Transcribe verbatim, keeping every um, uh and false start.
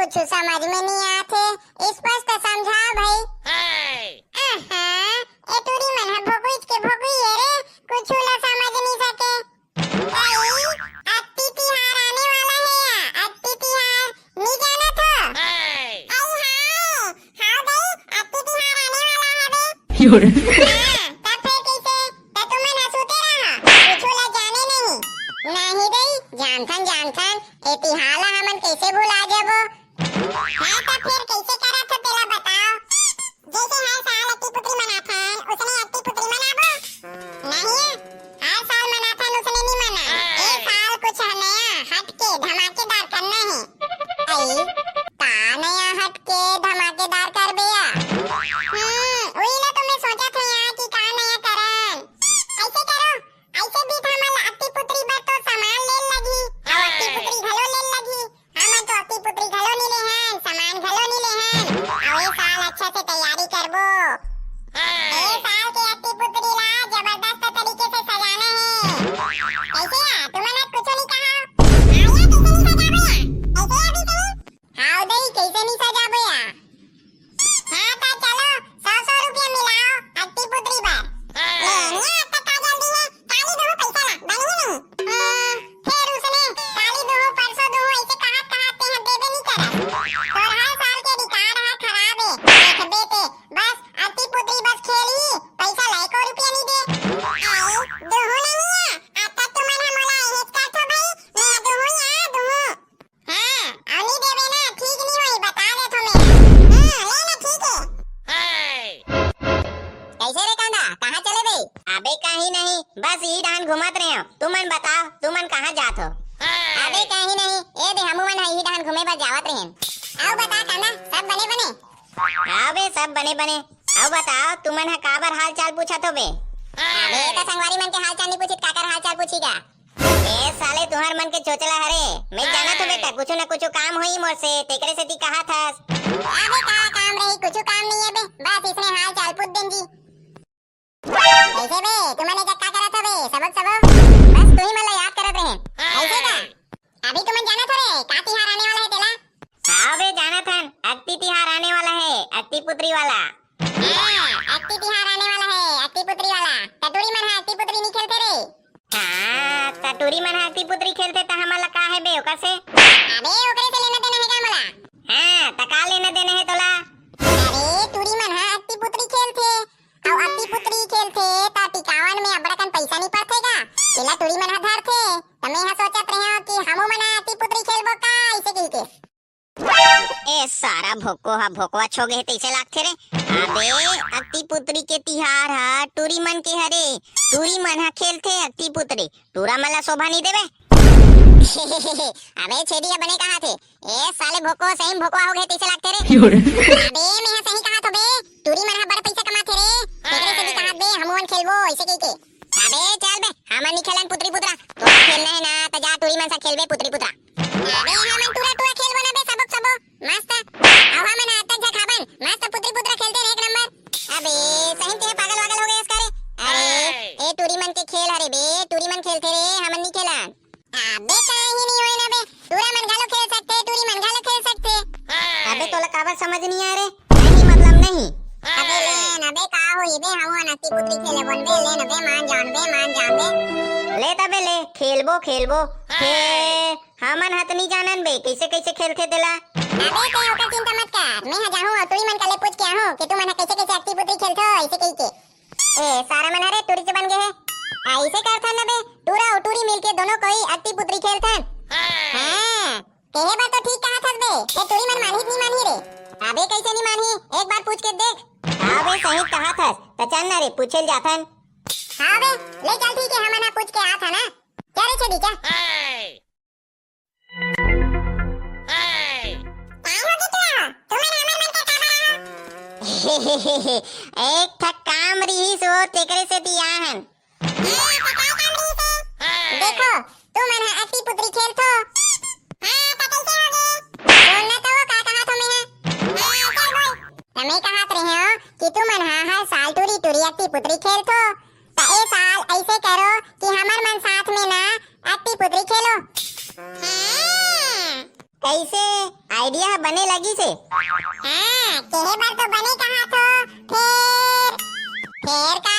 कुछु समझ में नहीं आथे, स्पष्ट समझाओ भाई। अहा, ए टूरी मन ह भोकुइच के भोकुई हे रे, कुछु ला समझ नहीं सके। भाई, अक्ति तिहार आने वाला हे या, अक्ति तिहार नहीं जानत हो? अई हाय, हाँ भाई, अक्ति तिहार आने वाला हवे। हाँ, तब फिर कैसे? त तुमन ह सुते रहा, कुछु ला जाने नहीं। नहीं दई, जानथन, जानथन, ए तिहार ला हमन कैसे भुला जाबो? हाँ, त फिर कैसे करत हो, तेला बताओ। जैसे हर साल अक्ति पुतरी मनाथन, उसने अक्ति पुतरी मनाबो? नहीं, हर साल मनाथन, उसने नहीं मना। ए साल कुछ नया, हट के, धमाकेदार करना है। अई, का नया हट के धमाकेदार करबे या? हम्म, उही ला तो मैं सोचत हूँ यार कि का नया करन। ऐसे करो, ऐसे भी तो हमन ला अक्ति पुतरी बर तो सामान ले लगही, अउ अक्ति पुतरी घलो ले लगही। हमन तो अक्ति पुतरी घलो नी लेहन, सामान घलो नी लेहन। अउ ए साल अच्छा से तैयारी करबो। ए साल के अक्ति पुतरी ला जबरदस्त तरीके से सजाना हे। कैसे या? तुमन आज कुछो नी कहा? हाँ या, कैसे नी सजाबो या? ऐसे अभी चली? हाँ दई, कैसे नी सजाबो या? हाँ, त चलो, सौ सौ रुपया मिलाओ, अक्ति पुतरी बर। ले, निया, अब तक का जल्दी है, काली दोहू पैसा ला, बनी नहीं। हम्म, फिर उसने, काली दोहू, परसों दोहू, ऐसे कहत कहत तेहा देबे नहीं करत। तोर हर साल के record है खराब है, देख बेटे, बस अक्ति पुतरी बस खेलही, पैसा ला एको रुपया नहीं दे। आई, दोहू नहीं है, अब तक तुमन ह मोला एहेच करथो भाई, मैं दोहू या दोहू। हाँ, अउ नी देबे ना, ठीक नी होई, बता देथो मैं। हाँ, ले ना, ठीक है। कैसे रे कांदा, कहाँ चले बे? अबे कहीं नहीं, बस इही डहन घूमत रहे हो। तुमन बताओ, तुमन कहाँ जात हो? अबे कहीं नहीं, ए दे हमू मन इही डहन घूमे बर जावत रहेन। अउ बता कांदा, सब बने बने? हाँ बे, सब बने बने। अउ बताओ, तुमन ह काबर हाल चाल पूछत हो बे? अबे, त संगवारी मन के हाल चाल नहीं पूछित, काकर हाल चाल पूछी का? ए साले, तुहर मन के चोचला हरे। मैं जानत हूँ बेटा, कुछु न कुछु काम होही मोर से, तेकरे सेती कहत हस। अबे का काम रही, कुछु काम नहीं है बे, बस इसने हाल चाल पूछ देन जी। कैसे बे, तुमन ए जग का करत हो बे, सबक सबक? बस तुही मन ला याद करत रहे। ऐसे का? अभी तुमन जानत हो रे, का तिहार आने वाला है तेला? हाँ बे, जानत हन, अक्ति तिहार आने वाला है, अक्ति पुतरी वाला। हाँ, अक्ति तिहार आने वाला है, अक्ति पुतरी वाला। त टूरी मन ह अक्ति पुतरी नहीं खेलते रे। हाँ, त टूरी मन ह अक्ति पुतरी खेलथे त हमन ला का है बे ओकर से? अबे ओकरे से लेना देना है का मोला? हाँ, त का लेना देना है तोला? अरे टूरी मन ह अक्ति पुतरी खेलथे, अउ अक्ति पुतरी खेलथे त टिकावन में अब्बड़ अकन पैसा नहीं पड़थे का? तेला टूरी मन ह धरथे, त मैं ह सोचत रहेंव कि हमू मन ह अक्ति पुतरी खेलबो का, ऐसे कहिके। ए सारा भोको हा भोकवा छो गे हे तइसे लागथे रे। अबे अक्ति पुतरी के तिहार हा टूरी मन के हरे, टूरी मन हा खेलथे अक्ति पुतरी, टूरा मन ला शोभा नहीं देवे। अबे छेदी हा बने कहा थे, ए साले भोको सही में भोकवा हो गे तइसे लागथे रे। अबे मैं हा सही कहा थो बे, टूरी मन हा बड़ पैसा कमाथे रे, तेकरे से भी कहा बे हमू मन खेलबो ऐसे कहिके। अबे चल बे, हमन नी खेलन पुतरी पुतरा। तोला खेलना है ना, त जा टूरी मन सा खेलबे पुतरी पुतरा। अबे हमन टूरा टूरा खेलबो ना बे, सबो सबो, मस्त। अउ हमन हा अतक झन हाबन, मस्त पुतरी पुतरा खेलते रहे एक नंबर। अबे सही ते पागल वागल हो गए हस का रे? अरे, ए टूरी मन के खेल हरे बे, टूरी मन खेलथे रे, हमन नी खेलन। अबे काहे नहीं होए ना बे, टूरा मन घलो खेल सकथे, टूरी मन घलो खेल सकथे। अबे तोला काबर समझ नहीं आ रे? नहीं मतलब नहीं। अबे लेन, अबे का होही बे, हमू अक्ति पुतरी खेले बोन बे, लेन अबे मान जान बे, मान जान बे। ले तबे ले, खेलबो खेलबो। हे, हमन ह त नहीं जानन बे, कैसे कैसे खेलथे तेला। अबे ते ओकर चिंता मत कर, मैं ह जाहूं अउ टूरी मन कले पूछ के आहूं कि तुमन ह कैसे कैसे अक्ति पुतरी खेलथो, ऐसे कहिके। ए, सारा मन हरे टूरी के बन गे हे। ऐसे करथन न बे, टूरा अउ टूरी मिलके दोनों कोई अक्ति पुतरी खेलथन। हाँ, कहे बर तो ठीक कहत हस बे, ए टूरी मन मानही कि नहीं मानही रे? अबे कैसे नहीं मानही, एक बार पूछ के देख। हाँ बे, सही कहत हस, त चल ना रे, पूछे ल जाथन। हाँ बे, ले चल ठीक है, हमन ह पूछ के आथन ना। चल रे छेदी, चल। काय होगे तुमन? तुमन हमर मन के काबर आहो? एक ठक काम रिहिस वो, तेकरे सेती आए हन। हाँ, त काय काम रिहिस हे? देखो, तुमन ह अक्ति पुतरी खेलथो। हाँ, त कइसे होगे? सुन न तो, का कहत हों मैं ह? हाँ, चल बोल। त मैं कहत रहेंव कि तुमन ह हर साल टूरी टूरी अक्ति पुतरी खेलथो, त ए साल ऐसे करो कि हमर मन साथ में ना अक्ति पुतरी खेलो। हाँ। कैसे? आइडिया ह बने लगिस हे। हाँ, केहे बर तो बने कहाथो, फेर, फेर का